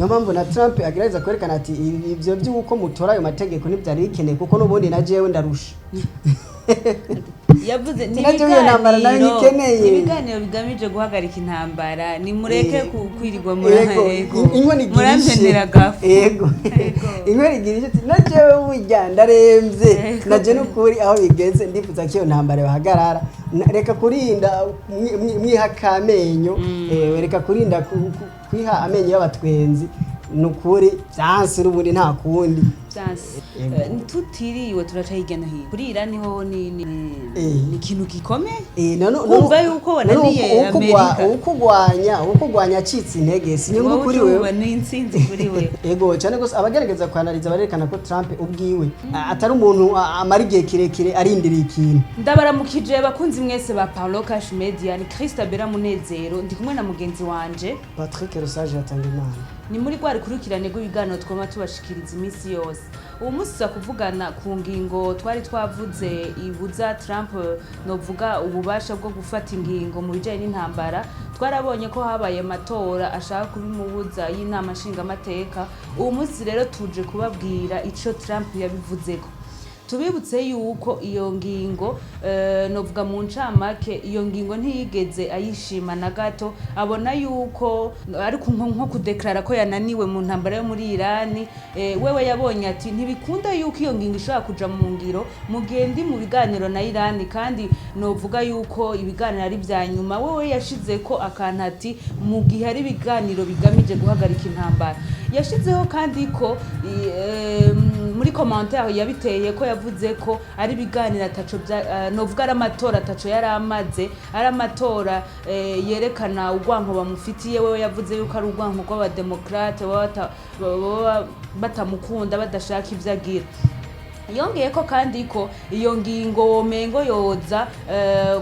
Niyo mpamvu na Trump agerageza kwerekana ati ibyo by'uko mutora ayo mategeko ntibyari bikeneye, kuko n'ubundi na jewe ndarusha. Yavuze ni Nacyo iyo ntambara nayo ibiganiro, nyikeneye. ibiganiro bigamije guhagarika intambara, nimureke kwirirwa Yego, inkono igira ishe. Murampenera gafu. Yego, inkono igira ishe, ati na jewe burya ndaremvye. Naje n'ukuri aho bigeze ndifuza ko iyo ntambara yohagarara. Reka kurinda mwiha kamenyo, reka kurinda kwiha amenyo y'abatwenzi. Ni ukuri vyanse, n'ubundi nta kundi. Vyanse. Yego. Tutiriwe turaca hirya no hino, kuri Irani ho ni ikintu gikomeye. Kumva yuko wananiye Amerika. Ukugwanya acitse intege si inyungu Wowe kuri ucumva wewe. Ni intsinzi kuri wewe. Ego cyane gose. Abagerageza kwanariza barerekana ko Trump ubwiwe atari umuntu amara igihe kirekire arindiriye ikintu. Ndabaramukije abakunzi mwese ba Paulo Cash Media. Ni Christabella Munezero, ndi kumwe na mugenzi wanje Patrick Rusage Hatangimana. Ni muri rwa rukurikirane rw'ibiganiro twama tubashikiriza iminsi yose. Ubu munsi tuza kuvugana ku ngingo twari twavuze ibuza Trump, novuga, ububasha bwo gufata ingingo mu bijanye n'intambara. Twarabonye ko habaye amatora ashaka kubimubuza y'inama nshingamateka. Ubu munsi rero tuje kubabwira ico Trump yabivuzeko. Tubibutse yuko iyo ngingo, novuga mu ncamake, iyo ngingo ntiyigeze ayishima na gato. Abona yuko ariko nko kudeklara ko yananiwe mu ntambara yo muri Irani. Wewe yabonye ati ntibikunda yuko iyo ngingo ishobora kuja mu ngiro mu gihe ndi mu biganiro na Irani, kandi novuga yuko ibiganiro ari vya nyuma. Wewe yashize ko akantu ati mu gihe ari ibiganiro bigamije guhagarika intambara. Yashizeho kandi ko muri commentaire yabiteye ko yavuze ko ari ibiganiro ataco novuga ari amatora ataco yari amaze, ari amatora yerekana urwanko bamufitiye. Wewe yavuze yuko ari urwanko rw'abademokrate, baba batamukunda, badashaka ivyo agira. Yongeye ko kandi ko iyo ngingo womengo yoza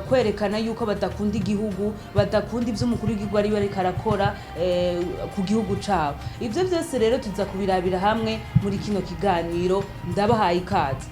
kwerekana yuko badakunda igihugu, badakunda ivyo umukuru w'igihugu ariwe ariko arakora ku gihugu cabo. Ivyo vyose rero tuza kubirabira hamwe muri kino kiganiro. Ndabahaye ikaze.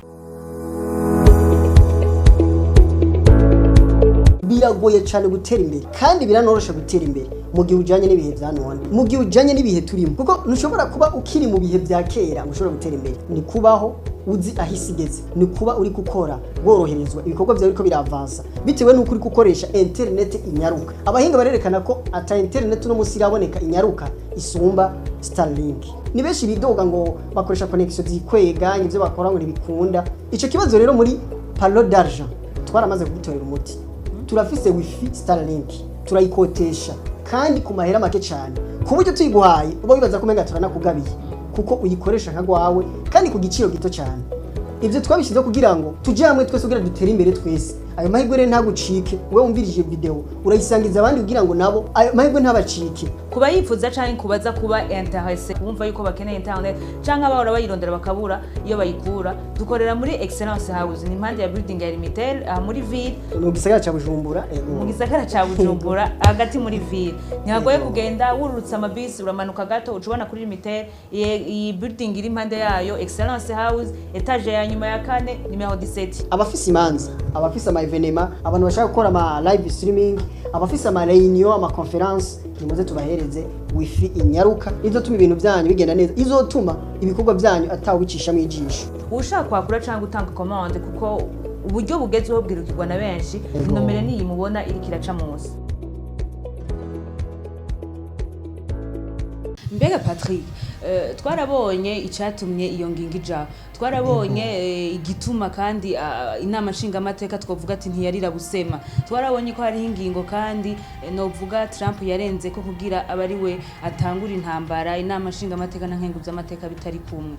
Biragoye cyane gutera imbere, kandi biranoroshe gutera imbere mu gihe ujanye n'ibihe vya none, mu gihe ujanye n'ibihe turimo, kuko ntushobora kuba ukiri mu bihe vya kera ngo ushobore gutera imbere. Ni kubaho uzi aho isi igeze, ni kuba uri gukora woroherezwa, ibikorwa byawe biriko biravansa bitewe n'uko uri gukoresha internet inyaruka. Abahinga barerekana ko ata internet uno munsi iraboneka inyaruka isumba Starlink. Ni benshi bidoga ngo bakoresha connection zikwega, ivyo bakora ngo ntibikunda. Ico kibazo rero muri Palo d'Argent twaramaze kugitorera umuti. Turafise wifi Starlink, turayikotesha kandi ku mahera make cyane, ku buryo tuyiguhaye uba wibaza ko umenga turanakugabiye, kuko uyikoresha nka gwawe kandi ku giciro gito cyane. Ibyo twabishyizeho kugira ngo tujye hamwe twese kugira dutere imbere twese. Ayo mahirwe rero ntagucike. Wowe wumvirije video, urayisangiza abandi kugira ngo nabo ayo mahirwe ntabacike. Kuba yifuza canke kubaza kuba intéressé, kumva yuko bakeneye internet canke abahora bayirondera bakabura iyo bayikura, dukorera muri Excellence House, ni impande ya building ya Limitel, aha muri ville. Mu gisagara ca Bujumbura, ego. Mu gisagara ca Bujumbura, hagati muri ville. Ntihagoye kugenda, wururutse amabisi uramanuka gato uca ubona kuri Limitel. Iyi building iri impande yayo, Excellence House, étage ya nyuma ya kane, nimero 17. Abafise imanza, abafise ama événements, abantu bashaka gukora ama live streaming, abafise ama réunion, ama conférence, nimuze tubahereze wifi inyaruka izotuma ibintu byanyu bigenda neza, izotuma ibikorwa byanyu atawicishamo ijisho. Ushaka kwakura cyangwa gutanga commande, kuko uburyo bugezweho bwirukirwa na benshi, nomero niyi mubona iriko iraca munsi. Mbega Patrick, twarabonye icyatumye iyo ngingo ijaho, twarabonye igituma kandi inama nshingamateka twavuga ati ntiyarira busema. Twarabonye ko hariho ingingo kandi novuga Trump yarenze ko kugira abe ari we atangura intambara, inama nshingamateka na nkenguzamateka bitari kumwe.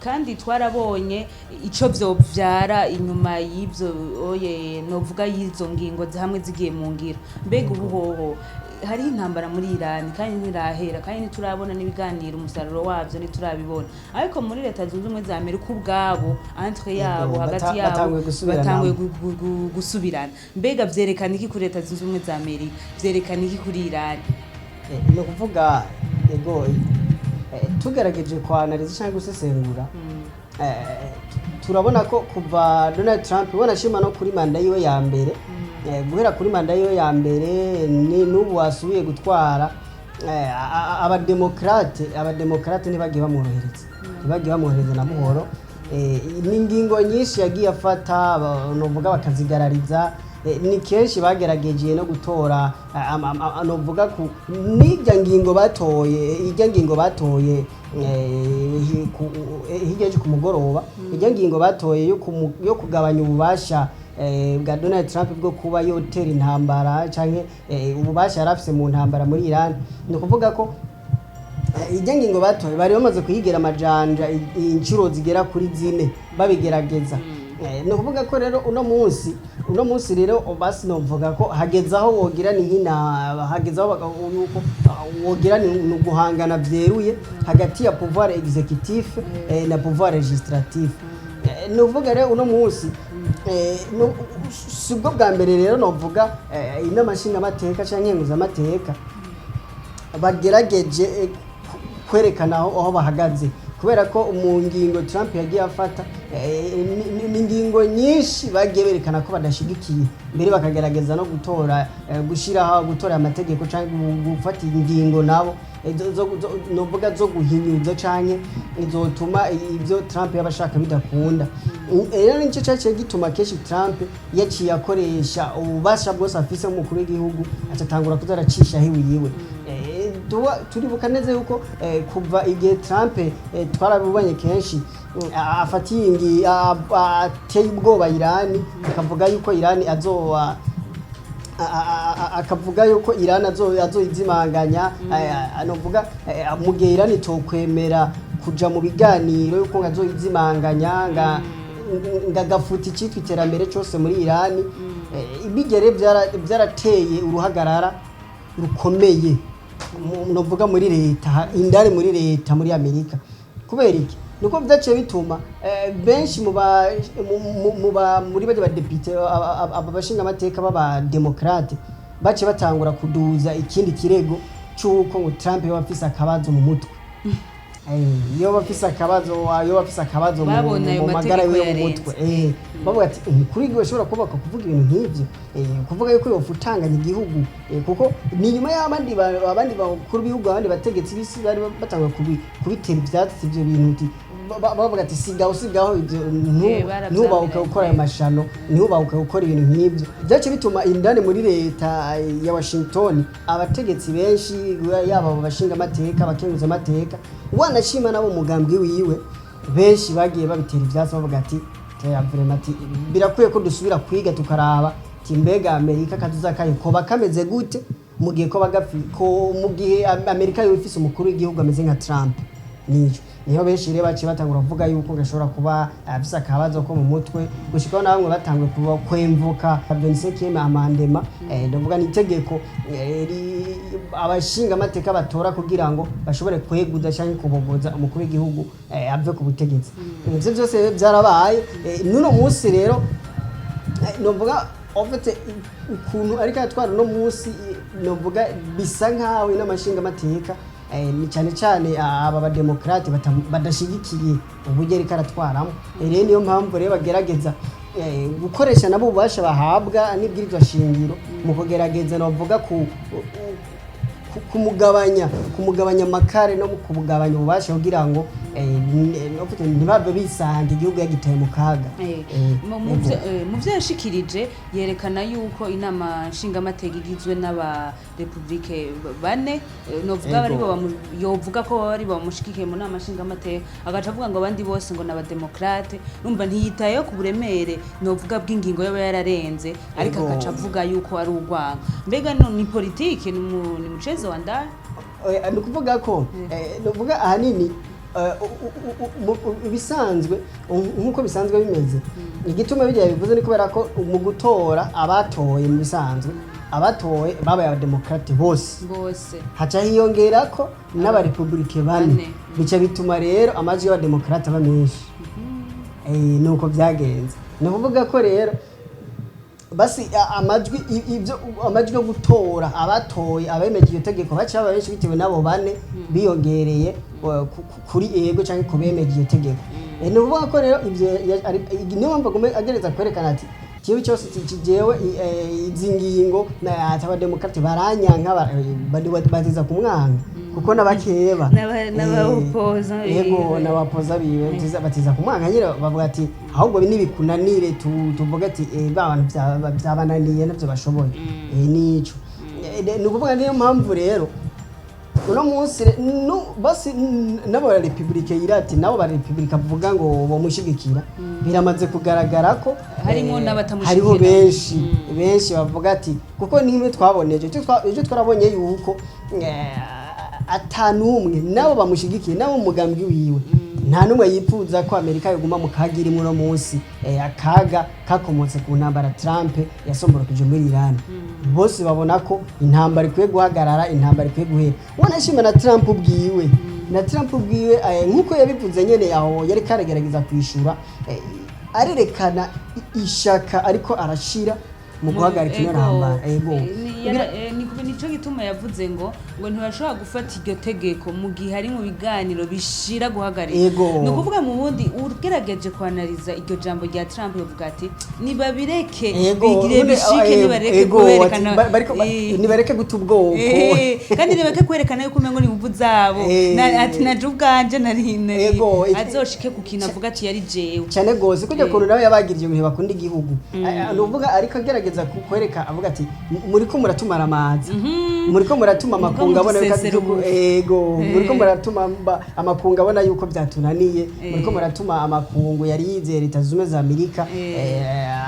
Kandi twarabonye ico vyovyara inyuma y'ivyo, oye novuga y'izo ngingo hamwe zigiye mu ngiro. Mbega ubu hoho hariho intambara muri Iran kandi ntirahera, kandi ntiturabona n'ibiganiro umusaruro wavyo ntiturabibona, ariko muri Leta Zunze Ubumwe za Amerika ubwabo, entre yabo, hagati yabo batanguye gusubirana. Batanguye gusubirana. Mbega vyerekana iki kuri Leta Zunze Ubumwe za Amerika? Vyerekana iki kuri Iran? Ni ukuvuga, ego, tugerageje kwanariza cyangwa gusesengura, turabona ko kuva Donald Trump ubona ashima no kuri manda yiwe ya mbere, guhera kuri manda yiwe ya mbere ni n'ubu wasubiye gutwara. Abademokrate ntibagiye bamworohereza na buhoro. Ni ingingo nyinshi yagiye afata, novuga bakazigarariza. Ni kenshi bagerageje no gutora, novuga ku n'irya ngingo batoye, irya ngingo batoye hirya y'ejo ku mugoroba, irya ngingo batoye yo kugabanya ububasha bwa Donald Trump bwo kuba yotera intambara canke ububasha yari afise mu ntambara muri Iran. Ni ukuvuga ko irya ngingo batoye bari bamaze kuyigira amajanja inshuro zigera kuri zine babigerageza. Ni ukuvuga ko rero uno munsi rero basi novuga ko hageze aho wogira ni nk'ina hageze aho yuko wogira ni uguhangana vyeruye hagati ya pouvoir exécutif na pouvoir législatif. Ni ukuvuga rero uno munsi si bwo bwa mbere rero novuga inama nshingamateka canke nkenguzamateka bagerageje kwerekana aho bahagaze, kubera ko mu ngingo Trump yagiye afata ni ingingo nyinshi bagiye berekana ko badashigikiye, mbere bakagerageza no gutora, gushiraho, gutora amategeko canke gufata ingingo nabo novuga zo guhinyuza canke zotuma ibyo Trump yaba ashaka bidakunda. Rero nicyo cyaciye gituma kenshi Trump yaciye akoresha ububasha bwose afise nk'umukuru w'igihugu, acatangura kuza aracishaho iwiwe. Turibuka neza yuko kuva igihe Trump, twarabibonye kenshi, afatiye ateye ubwoba Irani, akavuga yuko Irani azoba akavuga yuko Iran azoyizimanganya, anovuga mu gihe Iran itokwemera kuja mu biganiro, yuko ngo azoyizimanganya, nga ngagafuta icitwa iterambere cose muri Iran. Ibigere vyarateye uruhagarara rukomeye novuga muri leta, indani muri leta muri Amerika. Kubera iki? Nuko vyaciye bituma benshi mu ba mu- mu- mu ba muri bajya badepite, aba bashinga amateka b'abademokrate, baciye batangura kuduza ikindi kirego c'uko ngo Trump yoba afise akabazo mu mutwe. Yoba afise akabazo Babona ayo mu magara mategeko yiwe mu yarenze. mutwe. Bavuga ati umukuru w'igihugu ashobora kubaka kuvuga ibintu nk'ivyo, kuvuga yuko yofutanganya igihugu, kuko ni nyuma y'abandi abandi bakuru b'ibihugu, abandi bategetsi b'isi bari batangwa kubitera ivyatsi ivyo bintu, uti bavuga ati sigaho, sigaho ivyo, Baravyamiraye. ntubahuke gukora ayo mashano, ntubahuke gukora ibintu nk'ivyo. Vyaciye bituma indani muri leta ya Washington abategetsi benshi, yaba abo bashinga amateka, abakenguza amateka, wanashima nabo umugambwe wiwe, benshi bagiye babitera ivyatsi, bavuga ati teya vraiment, ati birakwiye ko dusubira kwiga tukaraba ati mbega Amerika kazoza kayo koba kameze gute mu gihe ko bagafi ko mu gihe Amerika yoba ifise umukuru w'igihugu ameze nka Trump. Nico niho benshi rero baciye batangura kuvuga yuko gashobora kuba afise akabazo ko mu mutwe, gushikaho na bamwe batanguye kuba kwemvuka 25e amendement. Ndavuga ni itegeko abashinga amateka batora kugira ngo bashobore kweguza canke kubogoza umukuru w'igihugu ave ku butegetsi. Ivyo vyose rero vyarabaye. N'uno munsi rero novuga en fait ukuntu ariko aratwara uno munsi, novuga bisa nkaho inama nshingamateka, ni cyane cyane aba bademokrate badashigikiye uburyo ariko aratwaramo. Rero niyo mpamvu rero bagerageza gukoresha nabo ububasha bahabwa n'ibwirizwa shingiro mu kugerageza novuga kumugabanya amakare no kumugabanya ububasha, kugira ngo novuga ntibave bisanga igihugu yagitaye mu kaga. Mu vyo yashikirije yerekana yuko inama nshingamateka igizwe n'aba républicains bane, novuga bari bo yovuga ko baba ari bamushigikiye mu nama nshingamateka, agaca avuga ngo abandi bose ngo n'abademokrate. Numva ntiyitayeho ku buremere novuga bw'ingingo yaba yararenze, ariko agaca avuga yuko ari urwango. Mbega no ni politike, ni mchezo wa ndani? Ni ukuvuga ko ni ukuvuga ahanini ibisanzwe, nk'uko bisanzwe bimeze, igituma bijya bivuze ni kubera ko mu gutora abatoye, mu bisanzwe abatoye babaye abademokrate bose, bose, haca hiyongera ko n'abarepublike bane, Bane. Bica bituma rero amajwi y'abademokrate aba menshi. Nuko byagenze. Ni ukuvuga ko rero basi amajwi ibyo amajwi yo gutora, abatoye, abemeje iryo tegeko baciye baba benshi bitewe n'abo bane biyongereye kuri ego cyangwa ku bemeje iryo tegeko. Ni ukuvuga ko rero ivyo niyo mpamvu agereza kwerekana ati Jewe cyose jewe izi ngingo ati abademokrate baranyanka, bateza kumwanga kuko n'abakeba N'abapoza yego, biwe. N'abapoza biwe batiza kumwanga nyine, bavuga ati ahubwo nibikunanire tuvuge ati ba bantu byabananiye, nabyo bashoboye. Nico ni ukuvuga, niyo mpamvu rero uno munsi no basi nabo ba republika irati, nabo ba republika bavuga ngo bamushigikira, biramaze kugaragara ko harimo n'abatamushigikira. Hariho benshi benshi bavuga ati kuko nimwe twaboneje ejo twarabonye yuko atanumwe nabo bamushigikiye, nabo mu mugambi wiwe, nta n'umwe yipfuza ko Amerika yoguma mu kaga irimo uno munsi, akaga kakomotse ku ntambara Trump yasomborokije muri Iran. Bose babona ko intambara ikwiye guhagarara, intambara ikwiye guhera. Wanashima na Trump ubwiwe, nk'uko yabivuze nyene aho yari karagerageza kwishura, arerekana ishaka ariko arashira mu guhagarika ino ntambara, ego. Nico gituma yavuze ngo ntibashobora gufata iryo tegeko mu gihe ari mu biganiro bishira guhagarika. Ni ukuvuga mu bundi ugerageje kwanariza iryo jambo rya Trump, yavuga ati nibabireke bigire bishike, nibareke kwerekana nibareke guta ubwoko. Kandi nibareke kwerekana yuko umengo ni inguvu zabo. Ati naje ubwanje nari azoshike ku kintu avuga ati yari jewe. Cyane gose, kujya kuntu nawe yabagirije ngo ntibakunda igihugu. Ni ukuvuga ariko agerageza kwereka, avuga ati muriko muratumara amazi, muriko muratuma muriko amakungu abona yuko mudusesera ubufu. Ego, muriko muratuma amakungu abona yuko byatunaniye, muriko muratuma amakungu yari yizeye Leta Zunze Ubumwe za Amerika,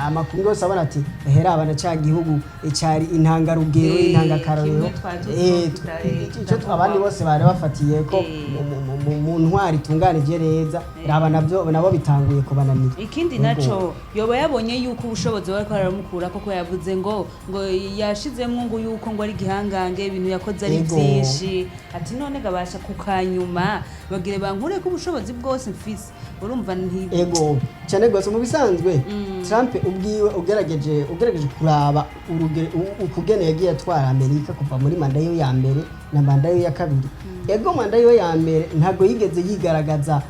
amakungu yose abona ati hera abana ca gihugu cari intangarugero, intangakarorero. Kimwe twari tuzi ko ico abandi bose bari bafatiye ko mu ntwari itunganije neza, raba navyo nabo bitanguye kubananira. Ikindi Ego. naco yoba yabonye yuko ubushobozi bariko baramukura, koko yavuze ngo yashizemwo ngo yuko ngo ari igihangange, ibintu yakoze ari byinshi, ati none gabasha kukanyuma bagire bankure ko ubushobozi bwose mfise, urumva nti Ego, cyane rwose. Mu bisanzwe Trump ubwiwe ugerageje kuraba ukugene yagiye atwara Amerika kuva muri manda yiwe ya mbere na manda yiwe ya kabiri, ego, manda yiwe ya mbere ntabwo yigeze yigaragaza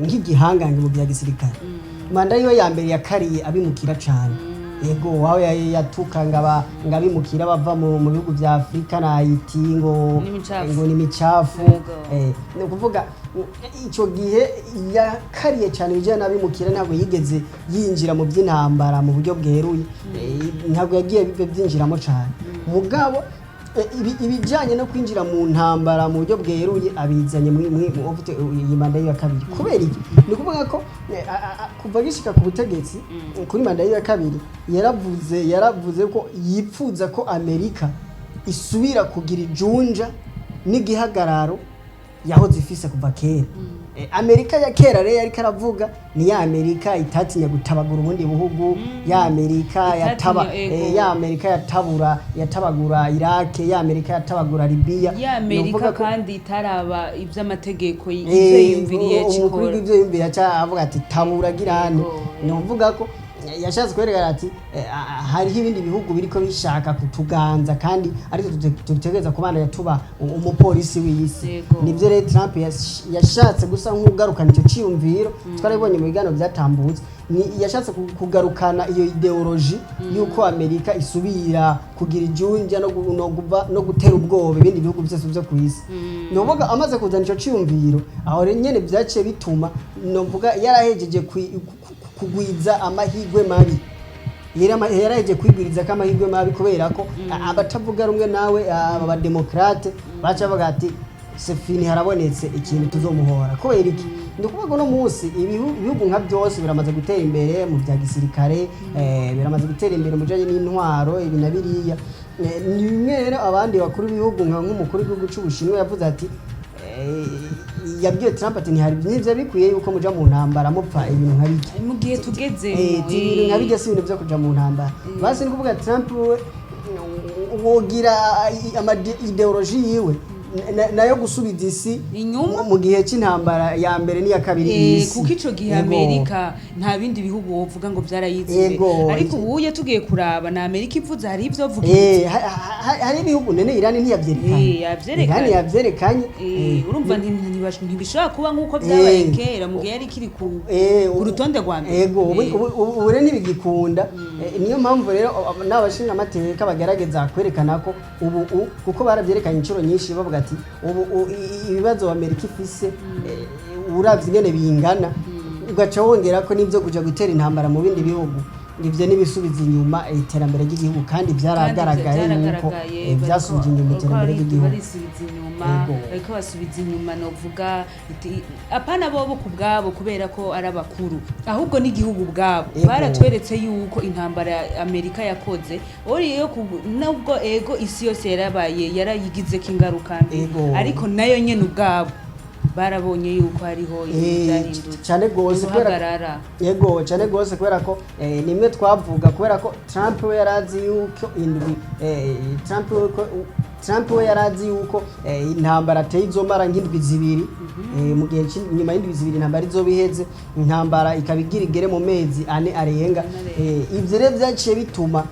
nk'igihangange mu bya gisirikare. Manda yiwe ya mbere yakariye abimukira cyane, ego, aho yatuka ngo abimukira bava mu bihugu bya Afurika na Haiti ngo n'imicafu. Ngo ni imicafu. Ni ukuvuga icyo gihe yakariye cyane ibijyanye n'abimukira, ntabwo yigeze yinjira mu by'intambara mu buryo bweruye. Ntabwo yagiye byinjiramo cyane. Mugabo ibijyanye no kwinjira mu ntambara mu buryo bweruye abizanye ufite iyi manda ye ya kabiri. Kubera iki? Ni ukuvuga ko kuva agishika ku butegetsi kuri manda ye ya kabiri, yaravuze ko yipfuza ko Amerika isubira kugira ijunja n'igihagararo yahoze ifise kuva kera. Amerika ya kera rero yariko aravuga ni ya Amerika itatinya gutabagura ubundi buhugu, ya Amerika yataba Itatinya, ego. ya Amerika yatabura, yatabagura Iraq, ya Amerika yatabagura Libya. Ya Ni Amerika ukuvuga ko kandi itaraba ivy'amategeko, ivyo yiyumviriye umukuru cikora. w'ibyo yumviriye aca avuga ati tabura girane. Ni ukuvuga ko yashatse kwerekana ati hariho ibindi bihugu biriko bishaka kutuganza kandi ariko dutegereza kubana tuba umupolisi w'isi. Nivyo rero Trump yashatse gusa nk'ugarukana icyo ciyumviro twarabibonye mu biganiro byatambutse. Yashatse kugarukana iyo ideology yuko Amerika isubira kugira ijunja no gutera ubwoba ibindi bihugu byose byo ku isi. Ni ukuvuga amaze kuzana ico ciyumviro, aho rero nyene vyaciye bituma, novuga yarahejeje kugwiza amahirwe mabi, yarahejeje kwigwiriza ko amahirwe mabi, kubera ko abatavuga rumwe nawe, aba bademokrate, baca bavuga ati c'est fini, harabonetse ikintu tuzomuhora. Kubera iki? Ni ukuvuga uno munsi ibihugu nka byose biramaze gutera imbere mu bya gisirikare, biramaze gutera imbere mu bijanye n'intwaro, ibi na biriya. Ni bimwe rero abandi bakuru b'ibihugu nk'umukuru w'igihugu c'Ubushinwa yavuze ati yabwiye Trump ati ntihari nivyo bikwiye yuko muja mu ntambara mupfa ibintu nka bijya Mu gihe tugeze ibintu nka bijya si ibintu byo kuja mu ntambara. Basi ni kuvuga Trump we wogira ama ideology yiwe. nayo gusubiza isi Inyuma. mu gihe c'intambara ya mbere n'iya kabiri y'isi. Kuko ico gihe Amerika nta bindi bihugu wovuga ngo vyarayizibe, ariko ubuye tugiye kuraba na Amerika ivuze hari ivyo vuga. Hari ibihugu nene Irani ntiyavyerekanye? Yavyerekanye. Irani yavyerekanye. Urumva ntibishobora kuba nk'uko vyabaye kera mu gihe yari ikiri ku rutonde rwa mbere. Ego, ubu rero ntibigikunda. Niyo mpamvu rero n'abashinga amateka bagerageza kwerekana ko ubu kuko baravyerekanye inshuro nyinshi bavuga ati ubu ibibazo Amerika ifise, uravye ingene bingana, ugaca wongera ko n'ivyo kuja gutera intambara mu bindi bihugu, ivyo n'ibisubiza inyuma iterambere ry'igihugu, kandi vyaragaragaye yuko vyasubije inyuma iterambere ry'igihugu. Barisubiza inyuma. Bariko basubiza inyuma, novuga apana bobo ku bwabo kubera ko ari abakuru, ahubwo n'igihugu ubwabo. Baratweretse yuko intambara Amerika yakoze ori yo nubwo ego isi yose yarabaye yarayigizeko ingaruka mbi, ariko nayo nyene ubwabo barabonye yuko hariho ibintu byahindutse. Cane gose Uruhagarara. Yego, cyane gose, kubera ko nimwe twavuga kubera ko Trump we yarazi yuko indwi Trump we yarazi yuko intambara ateye izomara nk'indwi 2, mu gihe nyuma y'indwi 2 intambara izoba iheze, intambara ikaba igira igere mu mezi 4 arenga. Ivyo rero vyaciye bituma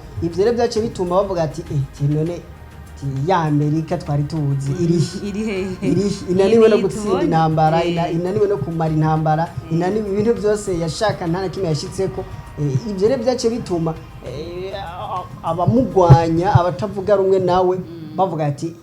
bavuga ati none ti ya Amerika twari tuzi irihe? Iri hehe? Iri inaniwe no Iri gutsinda tubone. intambara, inaniwe no kumara intambara, inaniwe ibintu byose yashaka, nta na kimwe yashitseko. Ivyo rero vyaciye bituma abamugwanya, abatavuga rumwe nawe bavuga ati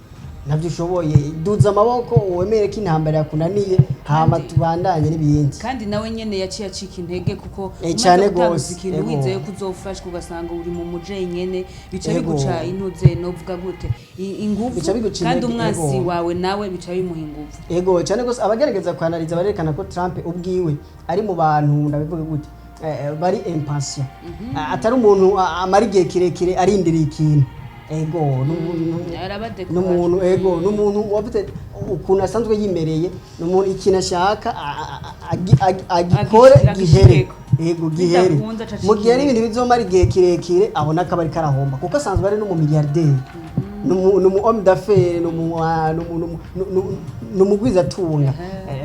ntabyo ushoboye, duza amaboko wemere ko intambara yakunaniye, hama tubandanye n'ibindi. Kandi nawe nyene yaciye acika intege kuko umaze Cane gutanguza gose, ikintu wizeye ko uzofashwa, ugasanga uri mu muje nyene, bica biguca intuze, novuga gute, inguvu. Bica biguca Kandi intege, umwansi wawe nawe bica bimuha inguvu. Ego, cyane gose. Abagerageza kwanariza barerekana ko Trump ubwiwe ari mu bantu, ndabivuga gute, bari impatient, atari umuntu amara igihe kirekire arindiriye ikintu. Ego, Arabadekora. n'umuntu, ego, n'umuntu wafite ukuntu asanzwe yimereye, n'umuntu ikintu ashaka agikore gihere. Agishireko. Ego, gihere. Bidakunze aca Mu gihe ari acika. ibintu bizomara igihe kirekire, abona ko aba ariko arahomba, kuko asanzwe ari n'umumiliyarderi, n'umu homme d'affaires, n'umugwizatunga.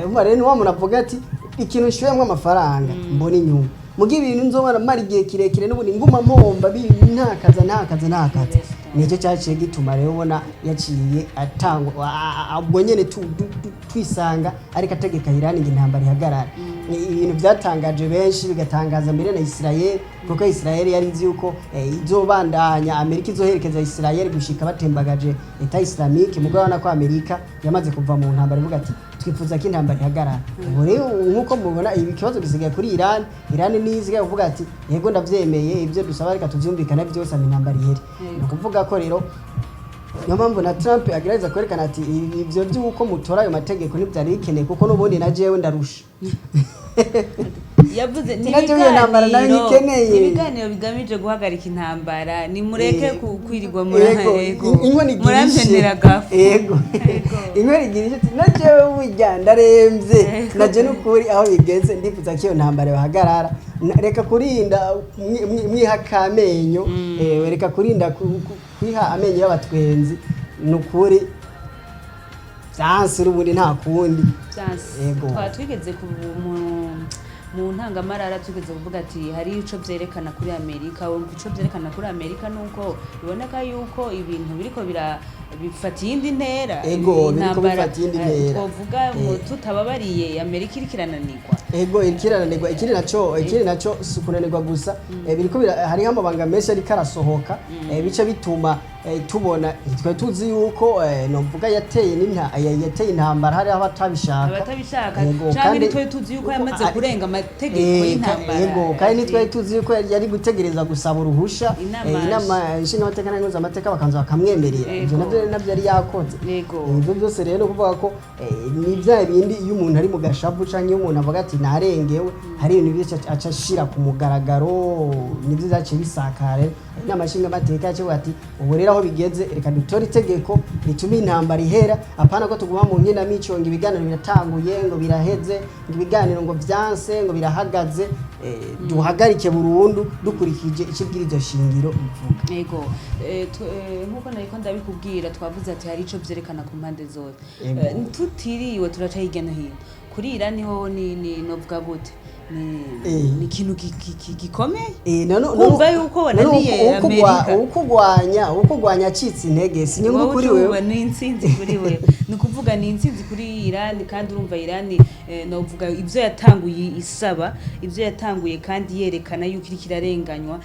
Urumva rero ni wa muntu avuga ati ikintu nshoyemwo amafaranga mbona inyungu, mu gihe ibintu nzobara mara igihe kirekire n'ubundi nguma mpomba, ntakaza ntakaza ntakaza. Nicyo cyaciye gituma rero ubona yaciye atangwa ubwo nyene twisanga ariko ategeka Irani ngo intambara ihagarare. Ni ibintu byatangaje benshi, bigatangaza mbere na Israel, kuko Israel yari izi yuko izobandanya, Amerika izoherekeza Israel gushika batembagaje Etat Islamique. Mugabo urabona ko Amerika yamaze kuva mu ntambara, ivuga ati twifuza ko intambara ihagarara. Ubu rero nk'uko mubona, ibi kibazo gisigaye kuri Iran. Iran niyo isigaye kuvuga ati yego ndavyemeye, ibyo dusaba reka tuvyumvikane byose, hama intambara ihere. Ni ukuvuga ko rero niyo mpamvu na Trump agerageza kwerekana ati ibyo by'uko mutora ayo mategeko ntibyari bikeneye, kuko n'ubundi na jewe ndarusha. Yavuze ni Nacyo iyo ntambara nayo ibiganiro, nyikeneye. ibiganiro bigamije guhagarika intambara, nimureke kwirirwa Yego, inkono igira ishe. Murampenera gafu. Yego, inkono igira ishe, ati na jewe burya ndaremvye. Naje n'ukuri aho bigeze ndifuza ko iyo ntambara yohagarara. Reka kurinda mwiha kamenyo, reka kurinda kwiha amenyo y'abatwenzi. Ni ukuri vyanse, n'ubundi nta kundi. Vyanse. Yego. Twaba twigeze mu ntangamarara tugeze kuvuga ati hari ico vyerekana kuri Amerika. Urumva ico vyerekana kuri Amerika nuko biboneka yuko ibintu biriko bira bifata iyindi ntera. Ego, biriko Intambara, bifata iyindi ntera. Twovuga ngo tutababariye, Amerika iriko irananirwa. Ego, iriko irananirwa. Ikindi naco si ukunanirwa gusa, biriko hariho amabanga menshi ariko arasohoka, bica bituma tubona twari tuzi yuko novuga yateye yateye intambara hariho abatabishaka. Abatabishaka. Ego, Canke ntitwari tuzi yuko yamaze kurenga amategeko y'intambara. Ego, kandi ntitwari tuzi yuko yari gutegereza gusaba uruhusha Inama inama nshingamateka n'amateka bakabanza bakamwemerera. Ivyo navyo yari yakoze. Ivyo byose rero kuvuga ko ni bya bindi iyo umuntu ari mu gashavu canke iyo umuntu avuga ati narengewe, hari ibintu byinshi aca ashira ku mugaragaro, nivyo vyaciye bisakara. Inama nshingamateka yaciye ivuga ati ubu rero rero aho bigeze, reka dutore itegeko rituma intambara ihera, apana ko tuguma mu nkinamico ngo ibiganiro biratanguye, ngo biraheze, ngo ibiganiro ngo vyanse, ngo birahagaze. Duhagarike burundu dukurikije icyo ibwirizwa shingiro bivuga. Ego, nkuko nariko ndabikubwira, twavuze ati hari ico vyerekana ku mpande zose. Ego. Tutiriwe turaca hirya no hino, kuri Irani ho ni novuga gute, ni ni ikintu gikomeye. Kumva yuko wananiye Amerika. Ukugwanya acitse intege si inyungu Wowe kuri ucumva wewe. Ni intsinzi kuri wewe, ni ukuvuga ni intsinzi kuri Irani. Kandi urumva Irani, novuga ivyo yatanguye isaba, ivyo yatanguye kandi yerekana yuko iriko irarenganywa,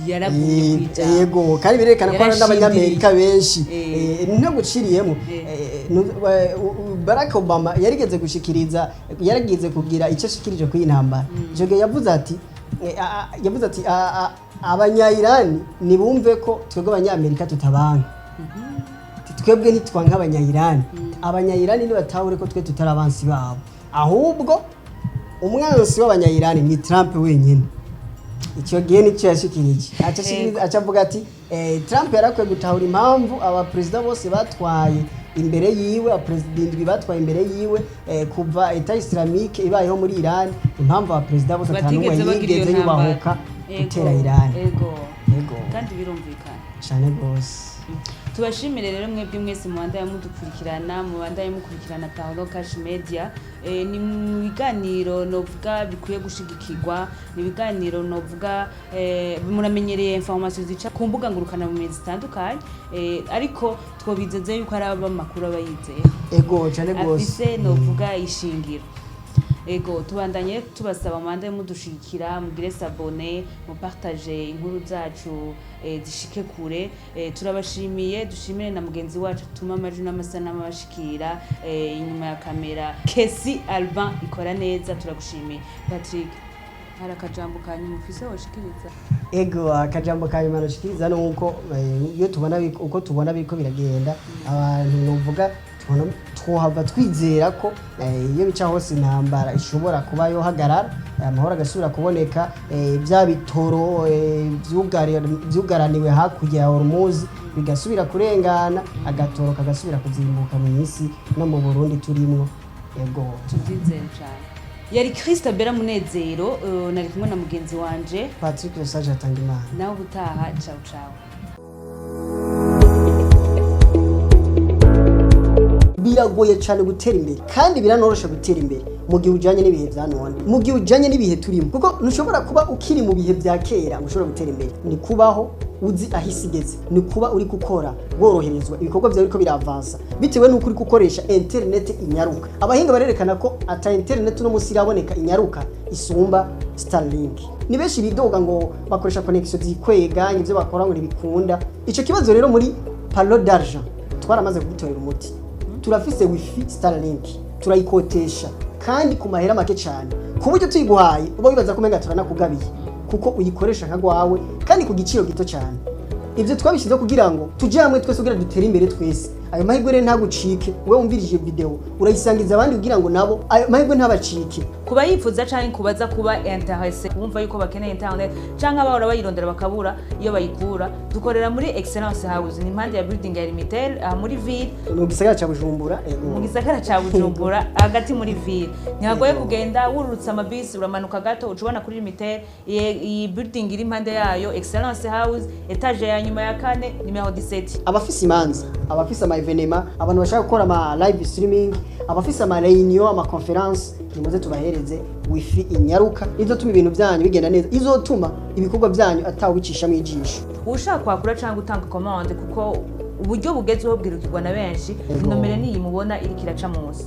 yaragumye kwijambo. Yego, kandi birerekana ko hari n'Abanyamerika benshi. Ntaguciriyemo, Barack Obama yarigeze gushikiriza, yarigeze kugira icyo ashikirije kuri iyi ntambara. Icyo gihe yavuze ati Abanya-Irani nibumve ko twebwe Abanyamerika tutabanka. Ati, twebwe ntitwanka Abanya-Irani, Abanya-Irani nibatahure ko twe tutari abansi babo, ahubwo umwansi w'Abanya-Irani ni Trump wenyine. Icyo gihe nicyo yashikirije, aca avuga ati Trump yarakwiye gutahura impamvu abaperezida bose batwaye imbere yiwe, abaperezida indwi batwaye imbere yiwe, kuva État Islamique ibayeho muri Iran, impamvu abaperezida bose atanu batigeze bagira iyo yigeze ntambara. yubahuka gutera Iran. Yego. Kandi birumvikana. Cyane rwose. Tubashimire rero mwebwe mwese mubandanye mudukurikirana, mubandanye mukurikirana Paolo Cash Media. Ni mu biganiro novuga bikwiye gushigikirwa, ni ibiganiro novuga muramenyereye information zica ku mbuga ngurukanabumenyi zitandukanye, ariko twobizeze yuko ari abamakuru aba yizeye Ego, cyane rwose. Afise novuga ishingiro. Ego, tubandanye tubasaba mubandanye mudushigikira, mugire s'abonner, mupartage inkuru zacu, zishike kure. Turabashimiye, dushimire na mugenzi wacu tuma amajwi n'amasanamu abashikira, inyuma ya kamera, Kesi Alban ikora neza. Turagushimiye. Patrick, hari akajambo kanyuma ufise woshikiriza? Ego, akajambo ka nyuma nashikiriza ni uko iyo tubona uko tubona biriko biragenda, abantu novuga tubona twohava twizera ko iyo bica hose intambara ishobora kuba yohagarara, amahoro agasubira kuboneka, bya bitoro vyugaraniwe hakurya ya Hormuz bigasubira kurengana, agatoro kagasubira kuzimbuka mu isi no mu Burundi turimwo. Ego. Tubyizere cyane. Yari Christabella Munezero, nari kumwe na mugenzi wanje Patrick Lesage Hatangimana. Nawe ubutaha, ciao ciao. Biragoye cyane gutera imbere, kandi biranoroshe gutera imbere mu gihe ujyanye n'ibihe bya none, mu gihe ujyanye n'ibihe turimo, kuko ntushobora kuba ukiri mu bihe bya kera ngo ushobore gutera imbere. Ni kubaho uzi aho isi igeze, ni kuba uri gukora woroherezwa, ibikorwa byawe biriko biravansa bitewe n'uko uri gukoresha interineti inyaruka. Abahinga barerekana ko ata interineti uno munsi iraboneka inyaruka isumba Starlink. Ni benshi bidoga ngo bakoresha connection zikwega, ibyo bakora ngo ntibikunda. Ico kibazo rero muri Palo d'Argent twaramaze kugitorera umuti. Turafise wifi Starlink, turayikotesha kandi ku mahera make cyane, ku buryo tuyiguhaye uba wibaza ko umenga turanakugabiye, kuko uyikoresha nka gwawe kandi ku giciro gito cyane. Ibyo twabishyizeho kugira ngo tujye hamwe twese kugira dutere imbere twese. Ayo mahirwe rero ntagucike. Wowe wumvirije video, urayisangiza abandi kugira ngo nabo ayo mahirwe ntabacike. Kuba yifuza canke kubaza, kuba intéressé, kumva yuko bakeneye internet canke abahora bayirondera bakabura iyo bayikura, dukorera muri Excellence House, ni impande ya building ya Limitel, aha muri ville. Mu gisagara ca Bujumbura, ego. Mu gisagara ca Bujumbura, hagati muri ville, ntihagoye kugenda. Wururutse amabisi, uramanuka gato, uca ubona kuri Limitel, iyi building iri impande yayo, Excellence House, étage ya nyuma ya kane, nimero 17. Abafise imanza, abafise ama événements, abantu bashaka gukora ama live streaming, abafise ama réunion, ama conférence, nimuze tubahereze wifi inyaruka izotuma ibintu byanyu bigenda neza, izotuma ibikorwa byanyu atawicishamo ijisho. Ushaka kwakura cyangwa gutanga commande, kuko uburyo bugezweho bwirukirwa na benshi, Ego. nomero niyi mubona iriko iraca munsi.